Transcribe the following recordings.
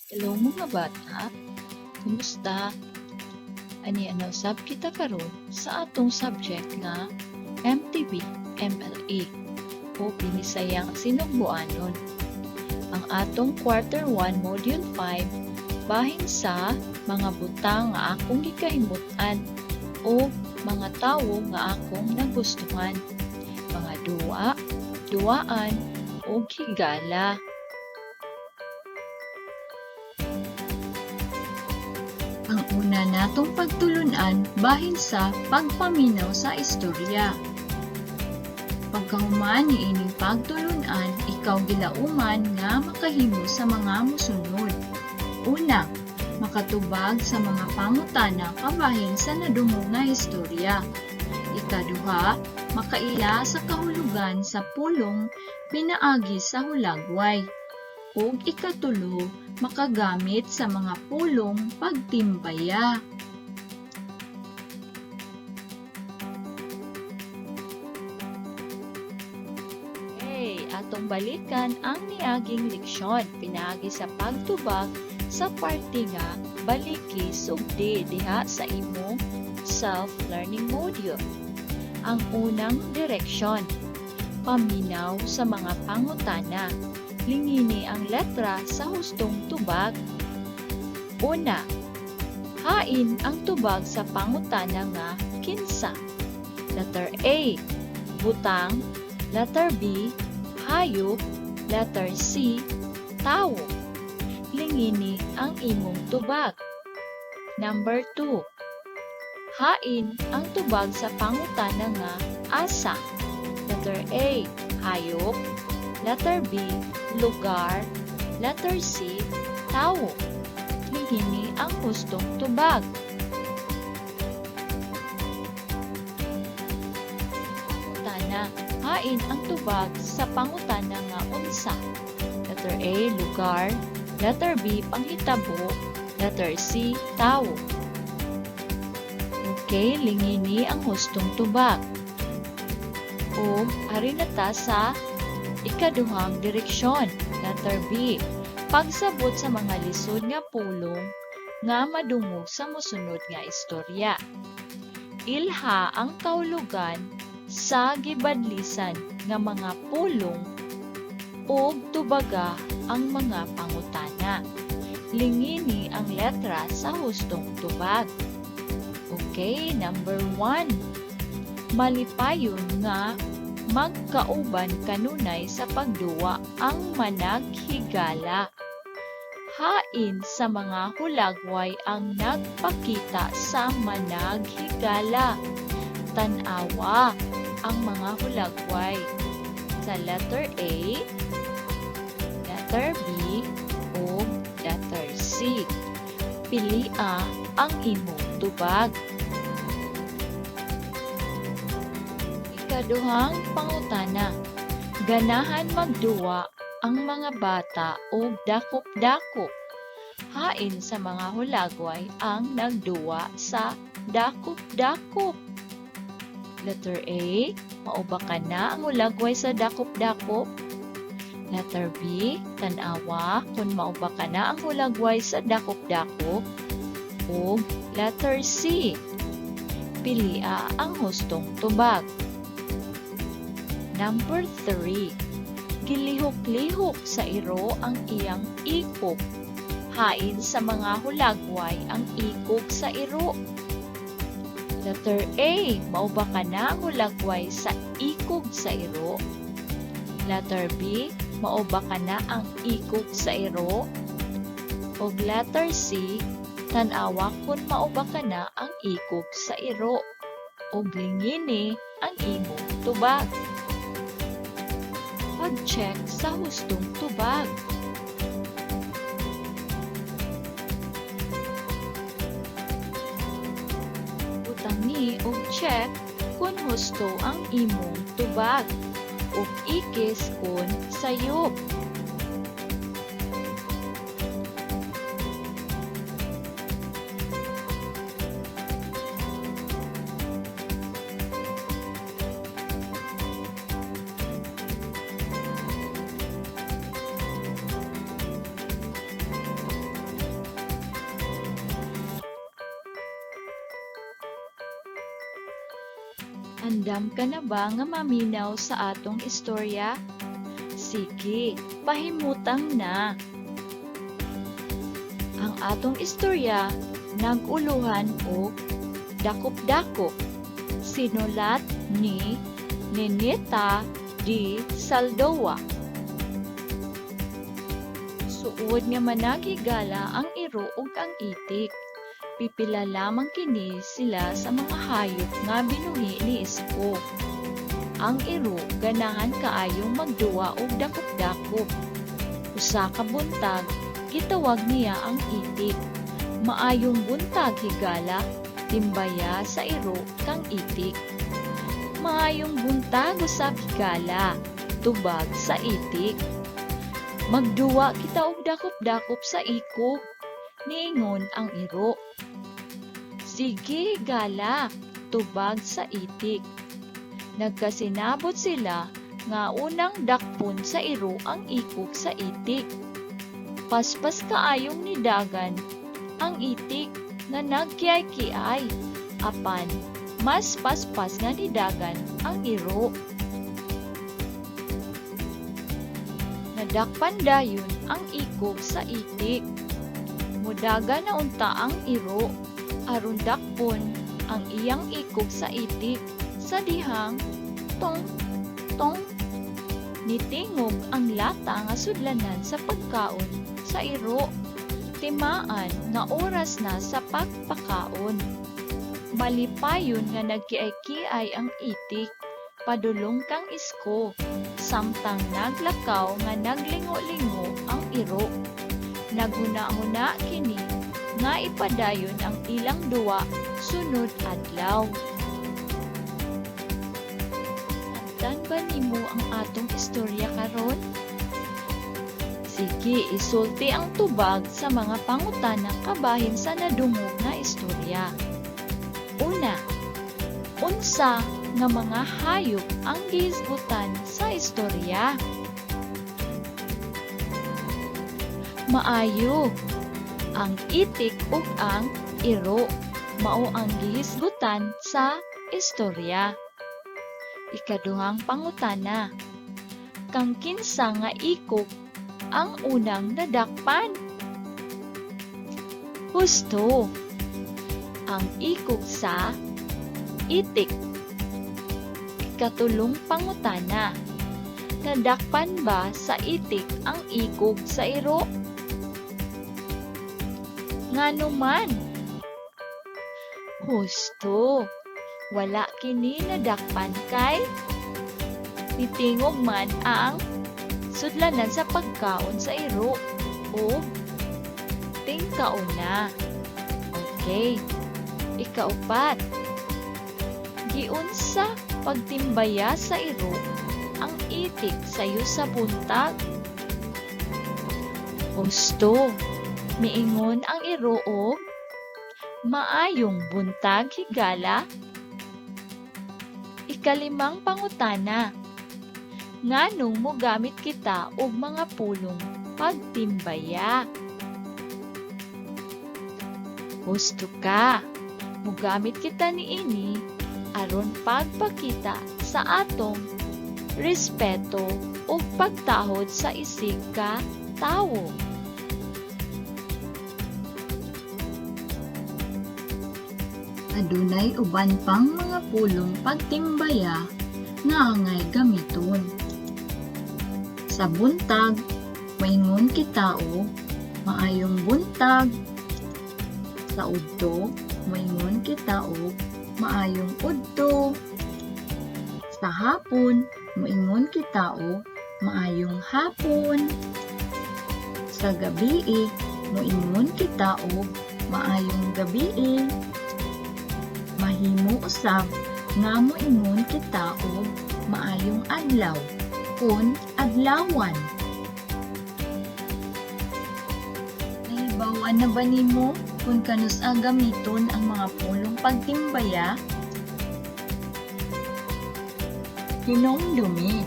Hello, mga bata. Kumusta? Ani na usab kita karon sa atong subject nga MTB MLE o Binisayang Sinugbuanon. Ang atong quarter 1 module 5 bahin sa mga butang nga akong gikahimut-an o mga tawo nga akong nagustuhan. Mga duwa, duwaan ug higala. Ang una natong pagtulun-an bahin sa pagpaminaw sa istorya. Pagkahuman niining pagtulun-an, ikaw gilauman nga makahimo sa mga mosunod. Una, makatubag sa mga pangutana kabahin sa nadungog nga istorya. Ikaduha, makaila sa kahulugan sa pulong pinaagi sa hulagway. Ug ikatulo, makagamit sa mga pulong pagtimbaya. Okay, atong balikan ang niaging leksyon pinaagi sa pagtubag sa parte nga baliki sugdi diha sa imong self-learning module. Ang unang direksyon, paminaw sa mga pangutana. Lingini ang letra sa hustong tubag. Una, hain ang tubag sa pangutana nga kinsa. Letter A, butang. Letter B, hayop. Letter C, tawo. Lingini ang imong tubag. Number 2, hain ang tubag sa pangutana nga asa. Letter A, hayop. Letter B, lugar. Letter C, tawo. Lingini ang hustong tubag. Pangutana, hain ang tubag sa pangutana nga unsa. Letter A, lugar. Letter B, panghitabo. Letter C, tawo. Okay, lingini ang hustong tubag. Ug ari na ta sa ikaduhang direksyon. Letter B, pagsabot sa mga lisod nga pulong nga madungog sa mosunod nga istorya. Ilha ang kahulugan sa gibadlisan nga mga pulong ug tubaga ang mga pangutana. Lingini ang letra sa hustong tubag. Okay, number 1. Malipayon nga magkauban kanunay sa pagduwa ang managhigala. Hain sa mga hulagway ang nagpakita sa managhigala. Tan-awa ang mga hulagway sa letter A, letter B, ug letter C. Pilia ang imong tubag. Ikaduhang pangutana. Ganahan magduwa ang mga bata og dakop-dakop. Hain sa mga hulagway ang nagduwa sa dakop-dakop. Letter A, mao ba kana ang hulagway sa dakop-dakop? Letter B, tan-awa kung mao ba kana ang hulagway sa dakop-dakop? Ug letter C, pilia ang hustong tubag. Number 3, gilihok-lihok sa iro ang iyang ikog. Hain sa mga hulagway ang ikog sa iro. Letter A, mao ba kana ang hulagway sa ikog sa iro? Letter B, mao ba kana ang ikog sa iro? Ug letter C, tan-awa kung mao ba kana ang ikog sa iro. Ug lingini ang imong tubag. Pag-check sa hustong tubag. Butangi og check kung husto ang imong tubag ug ikis kung sayop. Andam ka na ba nga maminaw sa atong istorya? Sige, pahimutang na. Ang atong istorya nag-uluhan og Dakop-dakop. Sinulat ni Nenita D. Saldoa. Suod nga managhigala ang iro ug ang itik. Pipila lamang kini sila sa mga hayop nga binuhi ni Isko. Ang iro ganahan kaayong magduwa og dakop-dakop. Usa ka buntag, gitawag niya ang itik. "Maayong buntag, higala," timbaya sa iro kang itik. "Maayong buntag usab, higala," tubag sa itik. "Magduwa kita og dakop-dakop sa ikog," niingon ang iro. "Sige, higala," tubag sa itik. Nagkasinabot sila nga unang dakpon sa iro ang ikog sa itik. Paspas kaayong nidagan ang itik nga nagkiay-kiay, apan mas paspas nga nidagan ang iro. Nadakpan dayon ang ikog sa itik. Mudagan na unta ang iro aron dakpon ang iyang ikog sa itik sa dihang tong tong nitingog ang lata nga sudlanan sa pagkaon sa iro. Timaan nga oras na sa pagpakaon. Malipayon nga nagkiay-kiay ang itik padulong kang Isko samtang naglakaw nga naglingo-lingo ang iro. Naghuna-huna kini nga ipadayon ang ilang duwa sunod adlaw. Nasabtan ba nimo ang atong istorya karon? Sige, isulti ang tubag sa mga pangutana kabahin sa nadungog nga istorya. Una, unsa nga mga hayop ang gihisgutan sa istorya? Maayo, ang itik ug ang iro mao ang gihisgutan sa istorya. Ikaduhang pangutana, kang kinsa nga ikog ang unang nadakpan? Husto, ang ikog sa itik. Ikatulong pangutana, nadakpan ba sa itik ang ikog sa iro? Ngano man? Husto, wala kini nadakpan kay nitingog man ang sudlanan sa pagkaon sa iro ug tingkaon na. Okay. Ikaupat, giunsa pagtimbaya sa iro ang itik sayo sa buntag? Husto, miingon ang iro og "Maayong buntag, higala." Ikalimang pangutana, nganong mogamit kita og mga pulong pagtimbaya? Husto ka, mogamit kita niini aron pagpakita sa atong respeto ug pagtahod sa isig ka tawo. Adunay uban pang mga pulong pagtimbaya nga angay gamiton. Sa buntag, moingon kita og "Maayong buntag." Sa udto, moingon kita og "Maayong udto." Sa hapon, moingon kita og "Maayong hapon." Sa gabii, moingon kita og "Maayong gabii." Mahimo usab nga moingon kita og "Maayong adlaw" kun adlawan. Nahibaw-an na ba nimo kun kanus-a gamiton ang mga pulong pagtimbaya? Hinumdumi,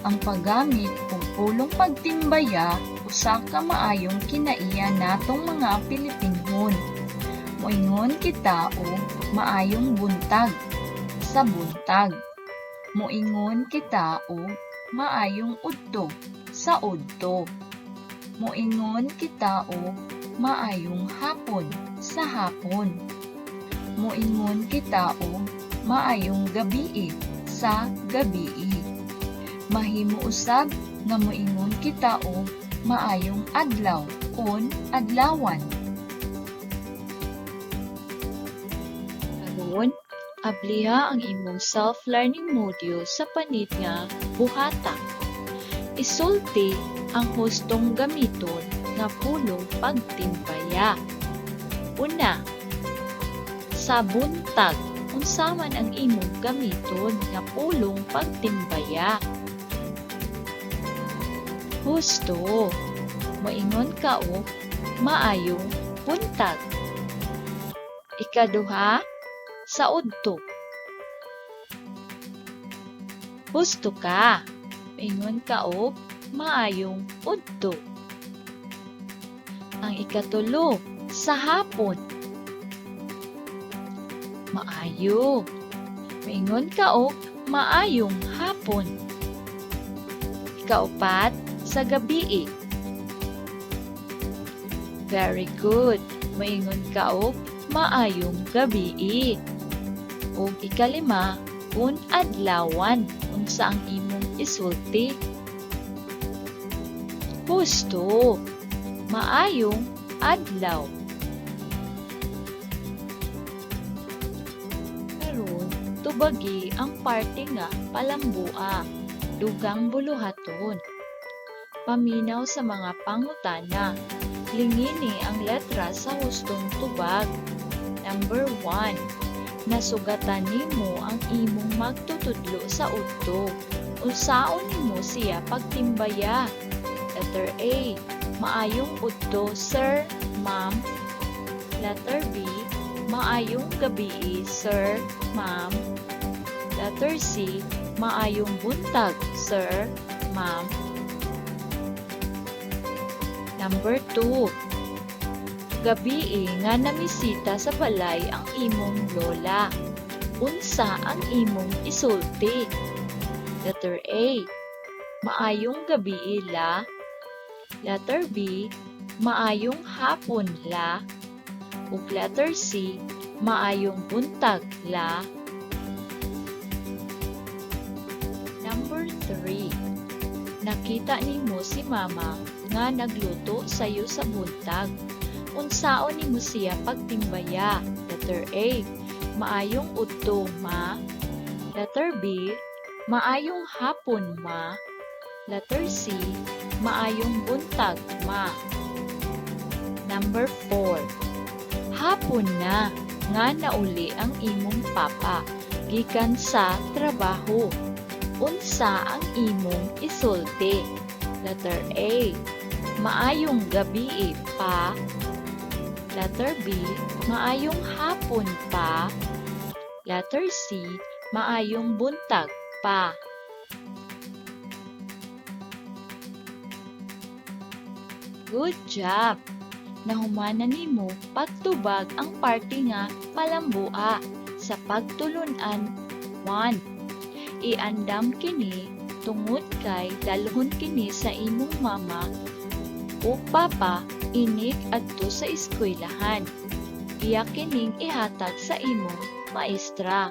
ang paggamit og pulong pagtimbaya usa ka maayong kinaiya natong mga Pilipinhon. Moingon kita og "Maayong buntag" sa Sa buntag, moingon kita og "Maayong udto" sa udto. Moingon kita og "Maayong hapon" sa hapon. Moingon kita og "Maayong gabii" sa gabii. Mahimo usab nga moingon kita og "Maayong adlaw" kon adlawan. Karon, abliha ang imong self-learning module sa panit nga Buhata. Isulti ang hustong gamiton nga pulong pagtimbaya. Una, sa buntag, unsa man ang imong gamiton nga pulong pagtimbaya? Husto. Moingon ka og "Maayong buntag." Ikaduha, sa udto. Husto ka. Moingon ka og "Maayong udto." Ang ikatulo, sa hapon. Maayo. Moingon ka og "Maayong hapon." Ikaupat, sa gabii. Very good. Moingon ka og "Maayong gabii." Ug ikalima, kung adlawan, unsa ang imong isulti? Husto. "Maayong adlaw." Karon, tubagi ang parte nga Palambua, dugang buluhaton. Paminaw sa mga pangutana. Lingini ang letra sa hustong tubag. Number 1. Nasugatan nimo ang imong magtutudlo sa udto. Unsaon nimo siya pagtimbaya? Letter A. "Maayong udto, sir, ma'am." Letter B. "Maayong gabii, sir, ma'am." Letter C. "Maayong buntag, sir, ma'am." Number 2. Gabii nga namisita sa balay ang imong lola. Unsa ang imong isulti? Letter A. "Maayong gabii, La." Letter B. "Maayong hapon, La." Ug letter C. "Maayong buntag, La." Number 3. Nakita nimo si mama nga nagluto sayo sa buntag. Unsaon nimo siya pagtimbaya? Letter A. "Maayong udto, Ma." Letter B. "Maayong hapon, Ma." Letter C. "Maayong buntag, Ma." Number 4. Hapon na nga nauli ang imong papa gikan sa trabaho. Unsa ang imong isulti? Letter A. "Maayong gabii, Pa." Letter B. "Maayong hapon, Pa." Letter C. "Maayong buntag, Pa." Good job! Nahuman na nimo pagtubag ang parte nga Palambua sa pagtulun-an 1. Iandam kini tungod kay dalhon kini sa imong mama o papa inig adto sa eskwelahan. Iya kining ihatag sa imong maestra.